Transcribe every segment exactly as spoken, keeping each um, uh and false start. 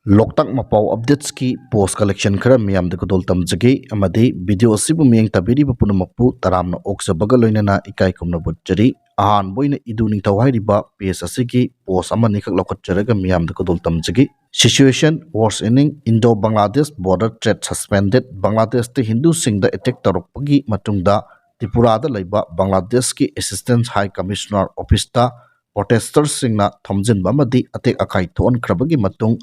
ꯂꯣꯛꯇꯥꯛ ꯃꯄꯥꯎ ꯑꯞꯗꯦꯠꯁꯀꯤ ꯄꯣꯁ collection ꯈꯔ ꯃꯤꯌꯥꯝꯗ ꯈꯨꯗꯣꯜ ꯇꯝꯖꯒꯦ, ꯑꯃꯗꯤ ꯚꯤꯗꯤꯑꯣ ꯑꯁꯤꯕꯨ ꯃꯤꯠꯌꯦꯡ ꯇꯥꯕꯤꯔꯤꯕ ꯄꯨꯝꯅꯃꯛꯄꯨ ꯇꯔꯥꯝꯅ ꯑꯣꯛꯆꯕꯒ ꯂꯣꯏꯅꯅ ꯏꯀꯥꯏ ꯈꯨꯝꯅꯕ ꯎꯠꯆꯔꯤ꯫ ꯑꯍꯥꯟꯕ ꯑꯣꯏꯅ ꯏꯗꯨ ꯅꯤꯡꯊꯧ ꯍꯥꯏꯔꯤꯕ ꯄꯦꯖ ꯑꯁꯤꯒꯤ ꯄꯣꯁ ꯑꯃꯅꯤꯈꯛ ꯂꯧꯈꯠꯆꯔꯒ ꯃꯤꯌꯥꯝꯗ ꯈꯨꯗꯣꯜ ꯇꯝꯖꯒꯦ꯫ Situation worsening, Indo-Bangladesh border threat suspended, ꯕꯪꯒ꯭ꯂꯥꯗꯦꯁꯇ ꯍꯤꯟꯗꯨꯁꯤꯡꯗ ꯑꯦꯇꯦꯛ ꯇꯧꯔꯛꯄꯒꯤ ꯃꯇꯨꯡꯗ ꯇ꯭ꯔꯤꯄꯨꯔꯥꯗ ꯂꯩꯕ ꯕꯪꯒ꯭ꯂꯥꯗꯦꯁꯀꯤ ꯑꯦꯁꯤꯁꯇꯦꯟꯁ ꯍꯥꯏ ꯀꯃꯤꯁꯅꯔ ꯑꯣꯐꯤꯁꯇ ꯄ꯭ꯔꯣꯇꯦꯁꯇꯔꯁꯤꯡꯅ ꯊꯣꯝꯖꯤꯟꯕ ꯑꯃꯗꯤ ꯑꯇꯦꯛ ꯑꯀꯥꯏ ꯊꯣꯛꯍꯟꯈ꯭ꯔꯕꯒꯤ ꯃꯇꯨꯡ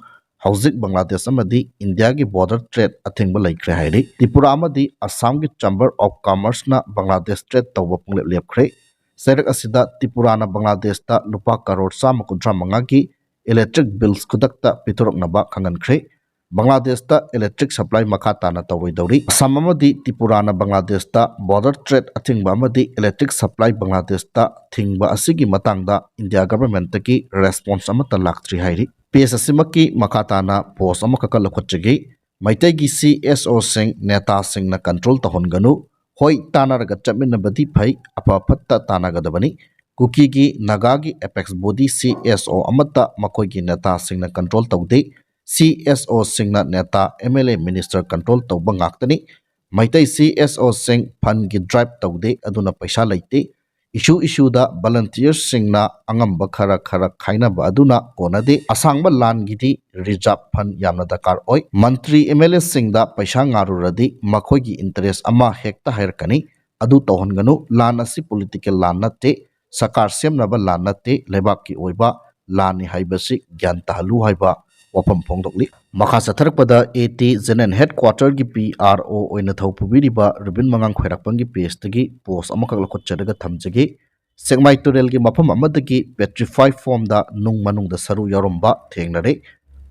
ꯍꯧꯖꯤꯛ ꯕꯪꯒ꯭ꯂꯥꯗꯦꯁ ꯑꯃꯗꯤ ꯏꯟꯗꯤꯌꯥꯒꯤ ꯕꯣꯔꯗꯔ ꯇ꯭ꯔꯦꯗ ꯑꯊꯤꯡꯕ ꯂꯩꯈ꯭ꯔꯦ ꯍꯥꯏꯔꯤ꯫ ꯇ꯭ꯔꯤꯄꯨꯔꯥ ꯑꯃꯗꯤ ꯑꯁꯥꯝꯒꯤ ꯆꯦꯝꯕꯔ ꯑꯣꯐ ꯀꯃꯔꯁꯅ ꯕꯪꯒ꯭ꯂꯥꯗꯦꯁ ꯇ꯭ꯔꯦꯗ ꯇꯧꯕ ꯄꯨꯡꯂꯦꯞ ꯂꯦꯞꯈ꯭ꯔꯦ꯫ ꯆꯩꯔꯛ ꯑꯁꯤꯗ ꯇ꯭ꯔꯤꯄꯨꯔꯥꯅ ꯕꯪꯒ꯭ꯂꯥꯗꯦꯁꯇ ꯂꯨꯄꯥ ꯀꯔꯣꯔ ꯆꯥꯝꯃ ꯀꯨꯟꯊ꯭ꯔꯥ ꯃꯉꯥꯒꯤ ꯏꯂꯦꯛꯇ꯭ꯔꯤꯛ ꯕꯤꯜꯁ ꯈꯨꯗꯛꯇ ꯄꯤꯊꯣꯔꯛꯅꯕ ꯈꯪꯍꯟꯈ꯭ꯔꯦ꯫ ꯕꯪꯒ꯭ꯂꯥꯗꯦꯁꯇ ꯏꯂꯦꯛꯇ꯭ꯔꯤꯛ ꯁꯄ꯭ꯂꯥꯏ ꯃꯈꯥ ꯇꯥꯅ ꯇꯧꯔꯣꯏꯗꯧꯔꯤ꯫ ꯑꯁꯥꯝ ꯑꯃꯗꯤ ꯇ꯭ꯔꯤꯄꯨꯔꯥꯅ ꯕꯪꯒ꯭ꯂꯥꯗꯦꯁꯇ ꯕꯣꯔꯗꯔ ꯇ꯭ꯔꯦꯗ ꯑꯊꯤꯡꯕ ꯑꯃꯗꯤ ꯏꯂꯦꯛꯇ꯭ꯔꯤꯛ ꯁꯄ꯭ꯂꯥꯏ ꯕꯪꯒ꯭ꯂꯥꯗꯦꯁꯇ ꯊꯤꯡꯕ ꯑꯁꯤꯒꯤ ꯃꯇꯥꯡꯗ ꯏꯟꯗꯤꯌꯥ ꯒꯚꯔꯟꯃꯦꯟꯠꯇꯒꯤ ꯔꯦꯁꯄꯣꯟꯁ ꯑꯃꯠꯇ ꯂꯥꯛꯇ꯭ꯔꯤ ꯍꯥꯏꯔꯤ꯫ ꯄꯦꯖ ꯑꯁꯤꯃꯛꯀꯤ ꯃꯈꯥ ꯇꯥꯅ ꯄꯣꯁ ꯑꯃꯈꯛꯀ ꯂꯧꯈꯠꯆꯒꯦ꯫ ꯃꯩꯇꯩꯒꯤ ꯁꯤ ꯑꯦꯁ ꯑꯣꯁꯤꯡ ꯅꯦꯇꯥꯁꯤꯡꯅ ꯀꯟꯇ꯭ꯔꯣꯜ ꯇꯧꯍꯟꯒꯅꯨ꯫ ꯍꯣꯏ, ꯇꯥꯟꯅꯔꯒ ꯆꯠꯃꯤꯟꯅꯕꯗꯤ ꯐꯩ, ꯑꯐ ꯐꯠꯇ ꯇꯥꯟꯅꯒꯗꯕꯅꯤ꯫ ꯀꯨꯀꯤꯒꯤ, ꯅꯥꯒꯥꯒꯤ ꯑꯦꯄꯦꯛꯁ ꯕꯣꯗꯤ ꯁꯤ ꯑꯦꯁ ꯑꯣ ꯑꯃꯠꯇ ꯃꯈꯣꯏꯒꯤ ꯅꯦꯇꯥꯁꯤꯡꯅ ꯀꯟꯇ꯭ꯔꯣꯜ ꯇꯧꯗꯦ꯫ ꯁꯤ ꯑꯦꯁ ꯑꯣꯁꯤꯡꯅ ꯅꯦꯇꯥ, M L A, minister control ꯇꯧꯕ ꯉꯥꯛꯇꯅꯤ꯫ ꯃꯩꯇꯩ ꯁꯤ ꯑꯦꯁ ꯑꯣꯁꯤꯡ ꯐꯟꯒꯤ ꯗ꯭ꯔꯥꯏꯚ ꯇꯧꯗꯦ, ꯑꯗꯨꯅ ꯄꯩꯁꯥ ꯂꯩꯇꯦ꯫ ꯏꯁꯨ ꯏꯁꯨꯗ ꯚꯂꯟꯇꯤꯌꯔꯁꯤꯡꯅ ꯑꯉꯝꯕ ꯈꯔ ꯈꯔ ꯈꯥꯏꯅꯕ ꯑꯗꯨꯅ ꯀꯣꯟꯅꯗꯦ꯫ ꯑꯁꯥꯡꯕ ꯂꯥꯟꯒꯤꯗꯤ ꯔꯤꯖꯥꯔꯚ ꯐꯟ ꯌꯥꯝꯅ ꯗꯔꯀꯥꯔ ꯑꯣꯏ꯫ ꯃꯟꯇ꯭ꯔꯤ, ꯑꯦꯝ ꯑꯦꯜ ꯑꯦꯁꯤꯡꯗ ꯄꯩꯁꯥ ꯉꯥꯔꯨꯔꯗꯤ ꯃꯈꯣꯏꯒꯤ ꯏꯟꯇꯔꯦꯁ ꯑꯃ ꯍꯦꯛꯇ ꯍꯥꯏꯔꯛꯀꯅꯤ꯫ ꯑꯗꯨ ꯇꯧꯍꯟꯒꯅꯨ꯫ ꯂꯥꯟ ꯑꯁꯤ ꯄꯣꯂꯤꯇꯤꯀꯦꯜ ꯂꯥꯟ ꯅꯠꯇꯦ, ꯁꯔꯀꯥꯔ ꯁꯦꯝꯅꯕ ꯂꯥꯟ ꯅꯠꯇꯦ, ꯂꯩꯕꯥꯛꯀꯤ ꯑꯣꯏꯕ ꯂꯥꯟꯅꯤ ꯍꯥꯏꯕꯁꯤ ꯒ꯭ꯌꯥꯟ ꯇꯥꯍꯜꯂꯨ ꯍꯥꯏꯕ ꯋꯥꯐꯝ ꯐꯣꯡꯗꯣꯛꯂꯤ꯫ ꯃꯈꯥ ꯆꯠꯊꯔꯛꯄꯗ ꯑꯦ ꯇꯤ ꯖꯦꯅꯔꯦꯜ ꯍꯦꯗꯀ꯭ꯋꯥꯇꯔꯒꯤ ꯄꯤ ꯑꯥꯔ ꯑꯣ ꯑꯣꯏꯅ ꯊꯧ ꯄꯨꯕꯤꯔꯤꯕ ꯔꯨꯕꯤꯟ ꯃꯉꯥꯡ ꯈ꯭ꯋꯥꯏꯔꯥꯛꯄꯝꯒꯤ ꯄꯦꯖꯇꯒꯤ ꯄꯣꯁ ꯑꯃꯈꯛ ꯂꯧꯈꯠꯆꯔꯒ ꯊꯝꯖꯒꯦ꯫ ꯁꯦꯛꯃꯥꯏ ꯇꯨꯔꯦꯜꯒꯤ ꯃꯐꯝ ꯑꯃꯗꯒꯤ ꯄꯦꯇ꯭ꯔꯤꯐꯥꯏ ꯐꯣꯝꯗ ꯅꯨꯡ ꯃꯅꯨꯡꯗ ꯁꯔꯨ ꯌꯥꯎꯔꯝꯕ ꯊꯦꯡꯅꯔꯦ꯫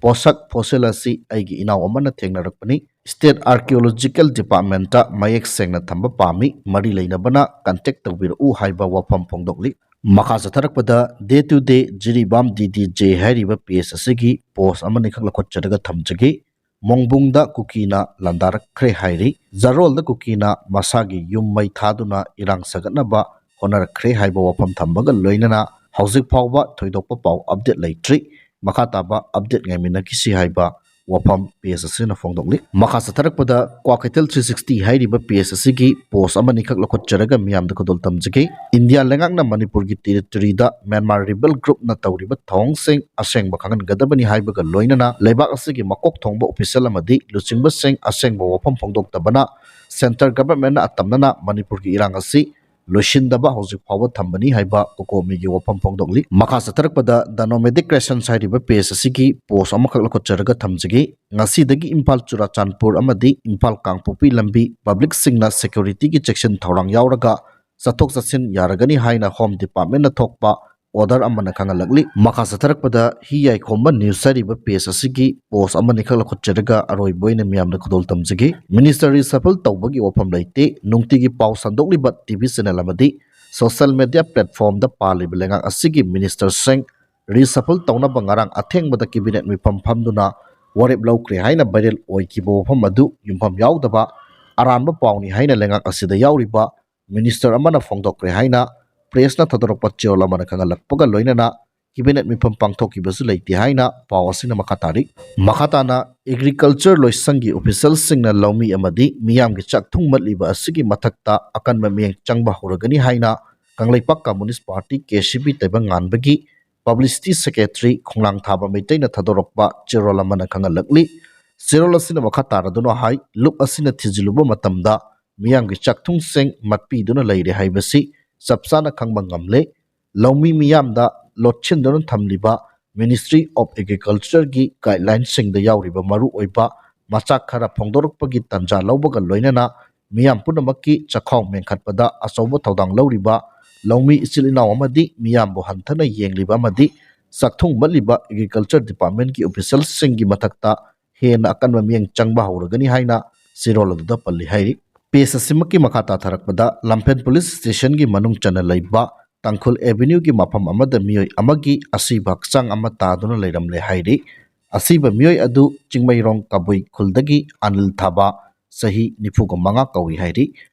ꯄꯣꯠꯁꯛ ꯐꯣꯁꯤꯜ ꯑꯁꯤ ꯑꯩꯒꯤ ꯏꯅꯥꯎ ꯑꯃꯅ ꯊꯦꯡꯅꯔꯛꯄꯅꯤ꯫ ꯁ꯭ꯇꯦꯠ ꯑꯥꯔꯀꯤꯑꯣꯂꯣꯖꯤꯀꯦꯜ ꯗꯤꯄꯥꯔꯠꯃꯦꯟꯠꯇ ꯃꯌꯦꯛ ꯁꯦꯡꯅ ꯊꯝꯕ ꯄꯥꯝꯃꯤ, ꯃꯔꯤ ꯂꯩꯅꯕꯅ ꯀꯟꯇꯦꯛ ꯇꯧꯕꯤꯔꯛꯎ ꯍꯥꯏꯕ ꯋꯥꯐꯝ ꯐꯣꯡꯗꯣꯛꯂꯤ꯫ ꯃꯈꯥ ꯆꯠꯊꯔꯛꯄꯗ ꯗꯦ to day Jiribam D D J ꯍꯥꯏꯔꯤꯕ ꯄꯦꯖ ꯑꯁꯤꯒꯤ ꯄꯣꯁ ꯑꯃꯅꯤꯈꯛ ꯂꯧꯈꯠꯆꯔꯒ ꯊꯝꯖꯒꯦ꯫ ꯃꯣꯡꯕꯨꯡꯗ ꯀꯨꯀꯤꯅ ꯂꯥꯟꯗꯥꯔꯛꯈ꯭ꯔꯦ ꯍꯥꯏꯔꯤ꯫ ꯖꯥꯔꯣꯜꯗ ꯀꯨꯀꯤꯅ ꯃꯁꯥꯒꯤ ꯌꯨꯝ ꯃꯩ ꯊꯥꯗꯨꯅ ꯏꯔꯥꯡ ꯁꯥꯒꯠꯅꯕ ꯍꯣꯠꯅꯔꯛꯈ꯭ꯔꯦ ꯍꯥꯏꯕ ꯋꯥꯐꯝ ꯊꯝꯕꯒ ꯂꯣꯏꯅꯅ ꯍꯧꯖꯤꯛ ꯐꯥꯎꯕ ꯊꯣꯏꯗꯣꯛꯄ ꯄꯥꯎ ꯑꯞꯗꯦꯠ ꯂꯩꯇ꯭ꯔꯤ꯫ ꯃꯈꯥ ꯇꯥꯕ ꯑꯞꯗꯦꯠ ꯉꯥꯏꯃꯤꯟꯅꯈꯤꯁꯤ ꯍꯥꯏꯕ ꯋꯥꯐꯝ ꯄꯦꯖ ꯑꯁꯤꯅ ꯐꯣꯡꯗꯣꯛꯂꯤ꯫ ꯃꯈꯥ ꯆꯠꯊꯔꯛꯄꯗ ꯀ꯭ꯋꯥꯀꯩꯊꯦꯜ ꯊ꯭ꯔꯤ ꯁꯤꯛꯁꯇꯤ ꯍꯥꯏꯔꯤꯕ ꯄꯦꯖ ꯑꯁꯤꯒꯤ ꯄꯣꯁ ꯑꯃꯅꯤꯈꯛ ꯂꯧꯈꯠꯆꯔꯒ ꯃꯤꯌꯥꯝꯗ ꯈꯨꯗꯣꯜ ꯇꯝꯖꯒꯦ꯫ ꯏꯟꯗꯤꯌꯥ ꯂꯩꯉꯥꯛꯅ ꯃꯅꯤꯄꯨꯔꯒꯤ ꯇꯦꯔꯤꯇꯣꯔꯤꯗ ꯃ꯭ꯌꯥꯟꯃꯥꯔ ꯔꯤꯕꯦꯜ ꯒ꯭ꯔꯨꯞꯅ ꯇꯧꯔꯤꯕ ꯊꯧꯑꯣꯡꯁꯤꯡ ꯑꯁꯦꯡꯕ ꯈꯪꯍꯟꯒꯗꯕꯅꯤ ꯍꯥꯏꯕꯒ ꯂꯣꯏꯅꯅ ꯂꯩꯕꯥꯛ ꯑꯁꯤꯒꯤ ꯃꯀꯣꯛ ꯊꯣꯡꯕ ꯑꯣꯐꯤꯁꯦꯜ ꯑꯃꯗꯤ ꯂꯨꯆꯤꯡꯕꯁꯤꯡ ꯑꯁꯦꯡꯕ ꯋꯥꯐꯝ ꯐꯣꯡꯗꯣꯛꯇꯕꯅ ꯁꯦꯟꯇꯔ ꯒꯚꯔꯟꯃꯦꯟꯠꯅ ꯑꯇꯝꯅꯅ ꯃꯅꯤꯄꯨꯔꯒꯤ ꯏꯔꯥꯡ ꯑꯁꯤ ꯂꯣꯏꯁꯤꯟꯗꯕ ꯍꯧꯖꯤꯛ ꯐꯥꯎꯕ ꯊꯝꯕꯅꯤ ꯍꯥꯏꯕ ꯀꯣꯀꯣꯃꯤꯒꯤ ꯋꯥꯐꯝ ꯐꯣꯡꯗꯣꯛꯂꯤ꯫ ꯃꯈꯥ ꯆꯠꯊꯔꯛꯄꯗ ꯗ ꯅꯣꯃꯦꯗꯤꯛ ꯀ꯭ꯔꯦꯁꯟꯁ ꯍꯥꯏꯔꯤꯕ ꯄꯦꯖ ꯑꯁꯤꯒꯤ ꯄꯣꯁ ꯑꯃꯈꯛ ꯂꯧꯈꯠꯆꯔꯒ ꯊꯝꯖꯒꯦ꯫ ꯉꯁꯤꯗꯒꯤ ꯏꯝꯐꯥꯜ ꯆꯨꯔꯥꯆꯥꯟꯄꯨꯔ ꯑꯃꯗꯤ ꯏꯝꯐꯥꯜ ꯀꯥꯡꯄꯣꯛꯄꯤ ꯂꯝꯕꯤ ꯄꯕ꯭ꯂꯤꯛꯁꯤꯡꯅ ꯁꯦꯀ꯭ꯌꯨꯔꯤꯇꯤꯒꯤ ꯆꯦꯛꯁꯤꯟ ꯊꯧꯔꯥꯡ ꯌꯥꯎꯔꯒ ꯆꯠꯊꯣꯛ ꯆꯠꯁꯤꯟ ꯌꯥꯔꯒꯅꯤ ꯍꯥꯏꯅ ꯍꯣꯝ ꯗꯤꯄꯥꯔꯠꯃꯦꯟꯠꯅ ꯊꯣꯛꯄ ꯑꯣꯔꯗꯔ ꯑꯃꯅ ꯈꯪꯍꯜꯂꯛꯂꯤ꯫ ꯃꯈꯥ ꯆꯠꯊꯔꯛꯄꯗ ꯍꯤ ꯌꯥꯏꯈꯣꯝꯕ ꯅ꯭ꯌꯨꯁ ꯍꯥꯏꯔꯤꯕ ꯄꯦꯖ ꯑꯁꯤꯒꯤ ꯄꯣꯁ ꯑꯃꯅꯤꯈꯛ ꯂꯧꯈꯠꯆꯔꯒ ꯑꯔꯣꯏꯕ ꯑꯣꯏꯅ ꯃꯤꯌꯥꯝꯗ ꯈꯨꯗꯣꯜ ꯇꯝꯖꯒꯦ꯫ ꯃꯤꯅꯤꯁꯇꯔ ꯔꯤꯁꯐꯜ ꯇꯧꯕꯒꯤ ꯋꯥꯐꯝ ꯂꯩꯇꯦ꯫ ꯅꯨꯡꯇꯤꯒꯤ ꯄꯥꯎ ꯁꯟꯗꯣꯛꯂꯤꯕ ꯇꯤ ꯚꯤ ꯆꯦꯅꯦꯜ ꯑꯃꯗꯤ ꯁꯣꯁꯤꯌꯦꯜ ꯃꯦꯗꯤꯌꯥ ꯄ꯭ꯂꯦꯠꯐꯣꯔꯝꯗ ꯄꯥꯜꯂꯤꯕ ꯂꯩꯉꯥꯛ ꯑꯁꯤꯒꯤ ꯃꯤꯅꯤꯁꯇꯔꯁꯤꯡ ꯔꯤꯁꯐꯜ ꯇꯧꯅꯕ ꯉꯔꯥꯡ ꯑꯊꯦꯡꯕꯗ ꯀꯦꯕꯤꯅꯦꯠ ꯃꯤꯐꯝ ꯐꯝꯗꯨꯅ ꯋꯥꯔꯦꯞ ꯂꯧꯈ꯭ꯔꯦ ꯍꯥꯏꯅ ꯚꯥꯏꯔꯦꯜ ꯑꯣꯏꯈꯤꯕ ꯋꯥꯐꯝ ꯑꯗꯨ ꯌꯨꯝꯐꯝ ꯌꯥꯎꯗꯕ ꯑꯔꯥꯟꯕ ꯄꯥꯎꯅꯤ ꯍꯥꯏꯅ ꯂꯩꯉꯥꯛ ꯑꯁꯤꯗ ꯌꯥꯎꯔꯤꯕ ꯃꯤꯅꯤꯁꯇꯔ ꯑꯃꯅ ꯐꯣꯡꯗꯣꯛꯈ꯭ꯔꯦ ꯍꯥꯏꯅ ꯄ꯭ꯔꯦꯁꯅ ꯊꯥꯗꯣꯔꯛꯄ ꯆꯦꯔꯣꯜ ꯑꯃꯅ ꯈꯪꯍꯜꯂꯛꯄꯒ ꯂꯣꯏꯅꯅ ꯀꯦꯕꯤꯅꯦꯠ ꯃꯤꯐꯝ ꯄꯥꯡꯊꯣꯛꯈꯤꯕꯁꯨ ꯂꯩꯇꯦ ꯍꯥꯏꯅ ꯄꯥꯎ ꯑꯁꯤꯅ ꯃꯈꯥ ꯇꯥꯔꯤ꯫ ꯃꯈꯥ ꯇꯥꯅ ꯑꯦꯒ꯭ꯔꯤꯀꯜꯆꯔ ꯂꯣꯏꯁꯪꯒꯤ ꯑꯣꯐꯤꯁꯦꯜꯁꯤꯡꯅ ꯂꯧꯃꯤ ꯑꯃꯗꯤ ꯃꯤꯌꯥꯝꯒꯤ ꯆꯥꯛ ꯊꯨꯡꯃꯠꯂꯤꯕ ꯑꯁꯤꯒꯤ ꯃꯊꯛꯇ ꯑꯀꯟꯕ ꯃꯤꯠꯌꯦꯡ ꯆꯪꯕ ꯍꯧꯔꯒꯅꯤ ꯍꯥꯏꯅ Kangleipak communist party, K C ꯄꯤ, ꯇꯥꯏꯕꯪꯉꯥꯟꯕꯒꯤ ꯄꯕ꯭ꯂꯤꯁꯤꯇꯤ ꯁꯦꯀ꯭ꯔꯦꯇꯔꯤ ꯈꯣꯡꯅꯥꯡꯊꯥꯕ ꯃꯩꯇꯩꯅ ꯊꯥꯗꯣꯔꯛꯄ ꯆꯦꯔꯣꯜ ꯑꯃꯅ ꯈꯪꯍꯜꯂꯛꯂꯤ꯫ ꯆꯦꯔꯣꯜ ꯑꯁꯤꯅ ꯃꯈꯥ ꯇꯥꯔꯗꯨꯅ ꯍꯥꯏ, ꯂꯨꯞ ꯑꯁꯤꯅ ꯊꯤꯖꯤꯜꯂꯨꯕ ꯃꯇꯝꯗ ꯃꯤꯌꯥꯝꯒꯤ ꯆꯥꯛꯊꯨꯡꯁꯤꯡ ꯃꯠꯄꯤꯗꯨꯅ ꯂꯩꯔꯦ ꯍꯥꯏꯕꯁꯤ ꯆꯞ ꯆꯥꯅ ꯈꯪꯕ ꯉꯝꯂꯦ꯫ ꯂꯧꯃꯤ ꯃꯤꯌꯥꯝꯗ ꯂꯣꯠꯁꯤꯟꯗꯨꯅ ꯊꯝꯂꯤꯕ ꯃꯤꯅꯤꯁꯇ꯭ꯔꯤ ꯑꯣꯐ ꯑꯦꯒ꯭ꯔꯤꯀꯜꯆꯔꯒꯤ ꯒꯥꯏꯗꯂꯥꯏꯟꯁꯤꯡꯗ ꯌꯥꯎꯔꯤꯕ ꯃꯔꯨꯑꯣꯏꯕ ꯃꯆꯥꯛ ꯈꯔ ꯐꯣꯡꯗꯣꯔꯛꯄꯒꯤ ꯇꯥꯟꯖꯥ ꯂꯧꯕꯒ ꯂꯣꯏꯅꯅ ꯃꯤꯌꯥꯝ ꯄꯨꯝꯅꯃꯛꯀꯤ ꯆꯥꯛꯈꯥꯎ ꯃꯦꯟꯈꯠꯄꯗ ꯑꯆꯧꯕ ꯊꯧꯗꯥꯡ ꯂꯧꯔꯤꯕ ꯂꯧꯃꯤ ꯏꯆꯤꯜ ꯏꯅꯥꯎ ꯑꯃꯗꯤ ꯃꯤꯌꯥꯝꯕꯨ ꯍꯟꯊꯅ ꯌꯦꯡꯂꯤꯕ ꯑꯃꯗꯤ ꯆꯥꯛꯊꯨꯡꯃꯠꯂꯤꯕ ꯑꯦꯒ꯭ꯔꯤꯀꯜꯆꯔ ꯗꯤꯄꯥꯔꯠꯃꯦꯟꯠꯀꯤ ꯑꯣꯐꯤꯁꯦꯜꯁꯤꯡꯒꯤ ꯃꯊꯛꯇ ꯍꯦꯟꯅ ꯑꯀꯟꯕ ꯃꯤꯠꯌꯦꯡ ꯆꯪꯕ ꯍꯧꯔꯒꯅꯤ ꯍꯥꯏꯅ ꯆꯦꯔꯣꯜ ꯑꯗꯨꯗ ꯄꯜꯂꯤ ꯍꯥꯏꯔꯤ꯫ ꯄꯦꯖ ꯑꯁꯤꯃꯛꯀꯤ ꯃꯈꯥ ꯇꯥꯊꯔꯛꯄꯗ ꯂꯝꯐꯦꯜ ꯄꯨꯂꯤꯁ ꯁ꯭ꯇꯦꯁꯟꯒꯤ ꯃꯅꯨꯡ ꯆꯟꯅ ꯂꯩꯕ ꯇꯥꯡꯈꯨꯜ ꯑꯦꯚꯦꯅ꯭ꯌꯨꯒꯤ ꯃꯐꯝ ꯑꯃꯗ ꯃꯤꯑꯣꯏ ꯑꯃꯒꯤ ꯑꯁꯤꯕ ꯍꯛꯆꯥꯡ ꯑꯃ ꯇꯥꯗꯨꯅ ꯂꯩꯔꯝꯂꯦ ꯍꯥꯏꯔꯤ꯫ ꯑꯁꯤꯕ ꯃꯤꯑꯣꯏ ꯑꯗꯨ ꯆꯤꯡꯃꯩꯔꯣꯡ ꯀꯕꯨꯏ ꯈꯨꯜꯗꯒꯤ ꯑꯅꯤꯜ ꯊꯥꯕ, ꯆꯍꯤ ꯅꯤꯐꯨꯒ ꯃꯉꯥ ꯀꯧꯏ ꯍꯥꯏꯔꯤ꯫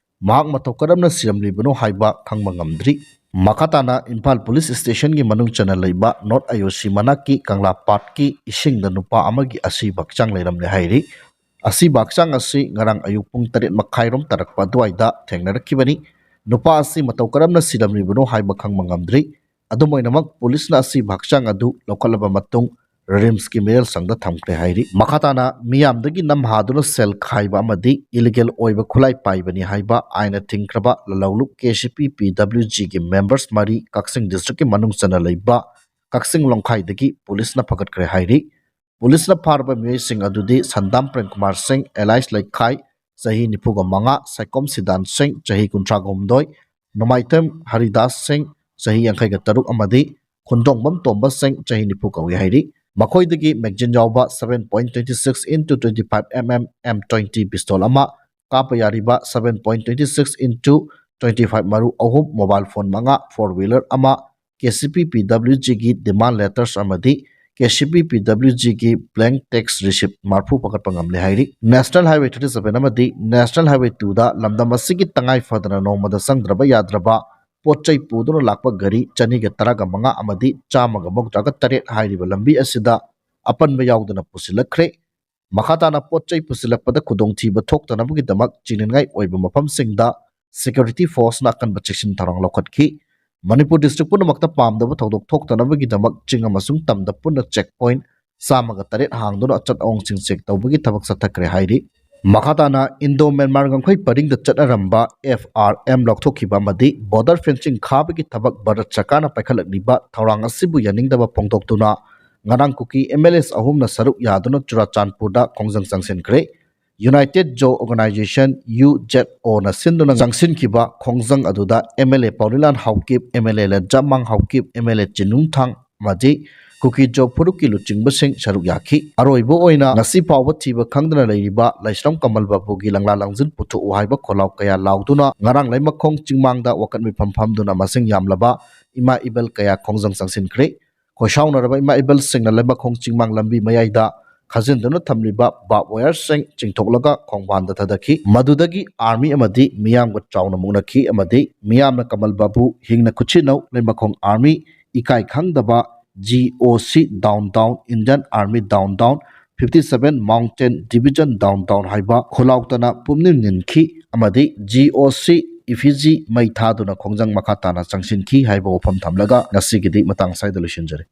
ꯃꯍꯥꯛ ꯃꯇꯧ ꯀꯔꯝꯅ ꯁꯤꯔꯝꯂꯤꯕꯅꯣ ꯍꯥꯏꯕ ꯈꯪꯕ ꯉꯝꯗ꯭ꯔꯤ꯫ ꯃꯈꯥ ꯇꯥꯅ ꯏꯝꯐꯥꯜ ꯄꯨꯂꯤꯁ ꯁ꯭ꯇꯦꯁꯟꯒꯤ ꯃꯅꯨꯡ ꯆꯟꯅ ꯂꯩꯕ ꯅꯣꯔꯠ ꯑꯥꯏ ꯑꯣ ꯁꯤ ꯃꯅꯥꯛꯀꯤ ꯀꯪꯂꯥ ꯄꯥꯠꯀꯤ ꯏꯁꯤꯡꯗ ꯅꯨꯄꯥ ꯑꯃꯒꯤ ꯑꯁꯤꯕ ꯍꯛꯆꯥꯡ ꯂꯩꯔꯝꯂꯦ ꯍꯥꯏꯔꯤ꯫ ꯑꯁꯤꯕ ꯍꯛꯆꯥꯡ ꯑꯁꯤ ꯉꯔꯥꯡ ꯑꯌꯨꯛ ꯄꯨꯡ ꯇꯔꯦꯠ ꯃꯈꯥꯏꯔꯣꯝ ꯇꯥꯔꯛꯄ ꯑꯗꯨꯋꯥꯏꯗ ꯊꯦꯡꯅꯔꯛꯈꯤꯕꯅꯤ꯫ ꯅꯨꯄꯥ ꯑꯁꯤ ꯃꯇꯧ ꯀꯔꯝꯅ ꯁꯤꯔꯝꯂꯤꯕꯅꯣ ꯍꯥꯏꯕ ꯈꯪꯕ ꯉꯝꯗ꯭ꯔꯤ꯫ ꯑꯗꯨꯝ ꯑꯣꯏꯅꯃꯛ, ꯄꯨꯂꯤꯁꯅ ꯑꯁꯤꯕ ꯍꯛꯆꯥꯡ ꯑꯗꯨ ꯂꯧꯈꯠꯂꯕ ꯃꯇꯨꯡ ꯔꯤꯝꯁꯀꯤ ꯃꯤꯔꯦꯜ ꯁꯪꯗ ꯊꯝꯈ꯭ꯔꯦ ꯍꯥꯏꯔꯤ꯫ ꯃꯈꯥ ꯇꯥꯅ ꯃꯤꯌꯥꯝꯗꯒꯤ ꯅꯝꯍꯥꯗꯨꯅ ꯁꯦꯜ ꯈꯥꯏꯕ ꯑꯃꯗꯤ ꯏꯂꯤꯒꯦꯜ ꯑꯣꯏꯕ ꯈꯨꯠꯂꯥꯏ ꯄꯥꯏꯕꯅꯤ ꯍꯥꯏꯕ ꯑꯥꯏꯟꯅ ꯊꯤꯡꯈ꯭ꯔꯕ ꯂꯂꯧꯂꯨꯞ ꯀꯦ ꯁꯤ ꯄꯤ ꯄꯤ ꯗꯕ꯭ꯂꯤꯎ ꯖꯤꯒꯤ ꯃꯦꯝꯕꯔꯁ ꯃꯔꯤ ꯀꯛꯆꯤꯡ ꯗꯤꯁꯇ꯭ꯔꯤꯛꯀꯤ ꯃꯅꯨꯡ ꯆꯟꯅ ꯂꯩꯕ ꯀꯛꯆꯤꯡ ꯂꯣꯡꯈꯥꯏꯗꯒꯤ ꯄꯨꯂꯤꯁꯅ ꯐꯒꯠꯈ꯭ꯔꯦ ꯍꯥꯏꯔꯤ꯫ ꯄꯨꯂꯤꯁꯅ ꯐꯥꯔꯕ ꯃꯤꯑꯣꯏꯁꯤꯡ ꯑꯗꯨꯗꯤ ꯁꯟꯗꯥꯝ ꯄ꯭ꯔꯦꯝ ꯀꯨꯃꯥꯔ ꯁꯤꯡ, ꯑꯦꯂꯥꯏꯁ ꯂꯩꯈꯥꯏ, ꯆꯍꯤ ꯅꯤꯐꯨꯒ ꯃꯉꯥ, ꯁꯥꯏꯀꯣꯝ ꯁꯤꯗꯥꯟ ꯁꯤꯡ, ꯆꯍꯤ ꯀꯨꯟꯊ꯭ꯔꯥꯒ ꯍꯨꯝꯗꯣꯏ, ꯅꯣꯡꯃꯥꯏꯊꯦꯝ ꯍꯔꯤꯗꯥꯁ ꯁꯤꯡ, ꯆꯍꯤ ꯌꯥꯡꯈꯩꯒ ꯇꯔꯨꯛ ꯑꯃꯗꯤ ꯈꯨꯟꯗꯣꯡꯕꯝ ꯇꯣꯝꯕ ꯁꯤꯡ, ꯆꯍꯤ ꯅꯤꯐꯨ ꯀꯧꯏ ꯍꯥꯏꯔꯤ꯫ ꯃꯈꯣꯏꯗꯒꯤ ꯃꯦꯒꯖꯤꯟ ꯌꯥꯎꯕ seven point twenty six into twenty five M M M twenty pistol ꯑꯃ, ꯀꯥꯞꯄ ꯌꯥꯔꯤꯕ seven point twenty six into twenty five ꯃꯔꯨ ꯑꯍꯨꯝ, ꯃꯣꯕꯥꯏꯜ ꯐꯣꯟ ꯃꯉꯥ, ꯐꯣꯔ ꯋꯤꯂꯔ ꯑꯃ, ꯀꯦ ꯁꯤ ꯄꯤ ꯄꯤ ꯗꯕ꯭ꯂꯤꯎ ꯖꯤꯒꯤ ꯗꯤꯃꯥꯟ ꯂꯦꯇꯔꯁ ꯑꯃꯗꯤ ꯀꯦ ꯁꯤ ꯄꯤ ꯄꯤ ꯗꯕ꯭ꯂꯤꯎ ꯖꯤꯒꯤ ꯕ꯭ꯂꯦꯡ ꯇꯦꯛꯁ ꯔꯤꯁꯤꯞ ꯃꯔꯐꯨ ꯐꯒꯠꯄ ꯉꯝꯂꯦ ꯍꯥꯏꯔꯤ꯫ ꯅꯦꯁꯅꯦꯜ ꯍꯥꯏꯋꯦ thirty seven ꯑꯃꯗꯤ ꯅꯦꯁꯅꯦꯜ ꯍꯥꯏꯋꯦ ꯇꯨꯗ ꯂꯝꯗꯝ ꯑꯁꯤꯒꯤ ꯇꯉꯥꯏ ꯐꯗꯅ ꯅꯣꯡꯃꯗ ꯆꯪꯗ꯭ꯔꯕ ꯌꯥꯗ꯭ꯔꯕ ꯄꯣꯠ ꯆꯩ ꯄꯨꯗꯨꯅ ꯂꯥꯛꯄ ꯒꯥꯔꯤ ꯆꯅꯤꯒ ꯇꯔꯥꯒ ꯃꯉꯥ ꯑꯃꯗꯤ ꯆꯥꯝꯃꯒ ꯃꯧꯗ꯭ꯔꯥꯒ ꯇꯔꯦꯠ ꯍꯥꯏꯔꯤꯕ ꯂꯝꯕꯤ ꯑꯁꯤꯗ ꯑꯄꯟꯕ ꯌꯥꯎꯗꯅ ꯄꯨꯁꯤꯜꯂꯛꯈ꯭ꯔꯦ꯫ ꯃꯈꯥ ꯇꯥꯅ ꯄꯣꯠ ꯆꯩ ꯄꯨꯁꯤꯜꯂꯛꯄꯗ ꯈꯨꯗꯣꯡꯊꯤꯕ ꯊꯣꯛꯇꯅꯕꯒꯤꯗꯃꯛ ꯆꯤꯡꯅꯅꯤꯡꯉꯥꯏ ꯑꯣꯏꯕ ꯃꯐꯝꯁꯤꯡꯗ ꯁꯦꯀ꯭ꯌꯨꯔꯤꯇꯤ ꯐꯣꯔꯁꯅ ꯑꯀꯟꯕ ꯆꯦꯛꯁꯤꯟ ꯊꯧꯔꯥꯡ ꯂꯧꯈꯠꯈꯤ꯫ ꯃꯅꯤꯄꯨꯔ ꯗꯤꯁꯇ꯭ꯔꯤꯛ ꯄꯨꯝꯅꯃꯛꯇ ꯄꯥꯝꯗꯕ ꯊꯧꯗꯣꯛ ꯊꯣꯛꯇꯅꯕꯒꯤꯗꯃꯛ ꯆꯤꯡ ꯑꯃꯁꯨꯡ ꯇꯝꯗ ꯄꯨꯟꯅ ꯆꯦꯛ ꯄꯣꯏꯟꯠ ꯆꯥꯝꯃꯒ ꯇꯔꯦꯠ ꯍꯥꯡꯗꯨꯅ ꯑꯆꯠ ꯑꯋꯣꯡꯁꯤꯡ ꯆꯦꯛ ꯇꯧꯕꯒꯤ ꯊꯕꯛ ꯆꯠꯊꯈ꯭ꯔꯦ ꯍꯥꯏꯔꯤ꯫ ꯃꯈꯥ ꯇꯥꯅ ꯏꯟꯗꯣ ꯃ꯭ꯌꯥꯟꯃꯥꯔ ꯉꯝꯈꯩ ꯄꯔꯤꯡꯗ ꯆꯠꯅꯔꯝꯕ ꯑꯦꯐ ꯑꯥꯔ ꯑꯦꯝ ꯂꯧꯊꯣꯛꯈꯤꯕ ꯑꯃꯗꯤ ꯕꯣꯔꯗꯔ ꯐꯦꯟꯁꯤꯡ ꯈꯥꯕꯒꯤ ꯊꯕꯛ ꯚꯥꯔꯠ ꯁꯔꯀꯥꯔꯅ ꯄꯥꯏꯈꯠꯂꯛꯂꯤꯕ ꯊꯧꯔꯥꯡ ꯑꯁꯤꯕꯨ ꯌꯥꯅꯤꯡꯗꯕ ꯐꯣꯡꯗꯣꯛꯇꯨꯅ ꯉꯔꯥꯡ ꯀꯨꯀꯤ ꯑꯦꯝ ꯑꯦꯜ ꯑꯦꯁ ꯑꯍꯨꯝꯅ ꯁꯔꯨꯛ ꯌꯥꯗꯨꯅ ꯆꯨꯔꯥꯆꯥꯟꯄꯨꯔꯗ ꯈꯣꯡꯖꯪ ꯆꯪꯁꯤꯟꯈ꯭ꯔꯦ꯫ United Zo organisation, U Z ꯑꯣꯅ ꯁꯤꯟꯗꯨꯅ ꯆꯪꯁꯤꯟꯈꯤꯕ ꯈꯣꯡꯖꯪ ꯑꯗꯨꯗ M L A Paolienlal Haokip, M L A Letzamang Haokip, M L A Chinlunthang ꯑꯃꯗꯤ ꯀꯨꯀꯤ ꯖꯣ ꯐꯨꯔꯨꯞꯀꯤ ꯂꯨꯆꯤꯡꯕꯁꯤꯡ ꯁꯔꯨꯛ ꯌꯥꯈꯤ꯫ ꯑꯔꯣꯏꯕ ꯑꯣꯏꯅ ꯉꯁꯤ ꯐꯥꯎꯕ ꯊꯤꯕ ꯈꯪꯗꯅ ꯂꯩꯔꯤꯕ ꯂꯥꯏꯁ꯭ꯔꯝ ꯀꯃꯜ ꯕꯥꯕꯨꯒꯤ ꯂꯪꯂꯥ ꯂꯪꯖꯤꯟ ꯄꯨꯊꯣꯛꯎ ꯍꯥꯏꯕ ꯈꯣꯜꯂꯥꯎ ꯀꯌꯥ ꯂꯥꯎꯗꯨꯅ ꯉꯔꯥꯡ ꯂꯩꯃꯈꯣꯡ ꯆꯤꯡꯃꯥꯡꯗ ꯋꯥꯀꯠ ꯃꯤꯐꯝ ꯐꯝꯗꯨꯅ ꯃꯁꯤꯡ ꯌꯥꯝꯂꯕ ꯏꯃꯥ ꯏꯕꯦꯜ ꯀꯌꯥ ꯈꯣꯡꯖꯪ ꯆꯪꯁꯤꯟꯈ꯭ꯔꯦ꯫ ꯈꯣꯏꯁꯥꯎꯅꯔꯕ ꯏꯃꯥ ꯏꯕꯦꯜꯁꯤꯡꯅ ꯂꯩꯃꯈꯣꯡ ꯆꯤꯡꯃꯥꯡ ꯂꯝꯕꯤ ꯃꯌꯥꯏꯗ ꯈꯥꯖꯤꯟꯗꯨꯅ ꯊꯝꯂꯤꯕ ꯕꯥꯔꯕ ꯋꯥꯌꯔꯁꯤꯡ ꯆꯤꯡꯊꯣꯛꯂꯒ ꯈꯣꯡꯕꯥꯟꯗ ꯊꯥꯗꯈꯤ꯫ ꯃꯗꯨꯗꯒꯤ ꯑꯥꯔꯃꯤ ꯑꯃꯗꯤ ꯃꯤꯌꯥꯝꯒ ꯆꯥꯎꯅ ꯃꯨꯛꯅꯈꯤ ꯑꯃꯗꯤ ꯃꯤꯌꯥꯝꯅ ꯀꯃꯜ ꯕꯥꯕꯨ ꯍꯤꯡꯅ ꯈꯨꯠꯁꯤꯟꯅꯧ, ꯂꯩꯃꯈꯣꯡ ꯑꯥꯔꯃꯤ, ꯏꯀꯥꯏ ꯈꯪꯗꯕ, G O C down down, Indian Army down down, fifty seven Mountain Division down down ꯍꯥꯏꯕ ꯈꯣꯜꯂꯥꯎꯇꯅ ꯄꯨꯝꯅꯤꯡ ꯅꯤꯟꯈꯤ ꯑꯃꯗꯤ G O C effigy ꯃꯩ ꯊꯥꯗꯨꯅ ꯈꯣꯡꯖꯪ ꯃꯈꯥ ꯇꯥꯅ ꯆꯪꯁꯤꯟꯈꯤ ꯍꯥꯏꯕ ꯋꯥꯐꯝ ꯊꯝꯂꯒ ꯉꯁꯤꯒꯤꯗꯤ ꯃꯇꯥꯡ ꯑꯁ꯭ꯋꯥꯏꯗ ꯂꯣꯏꯁꯤꯟꯖꯔꯦ꯫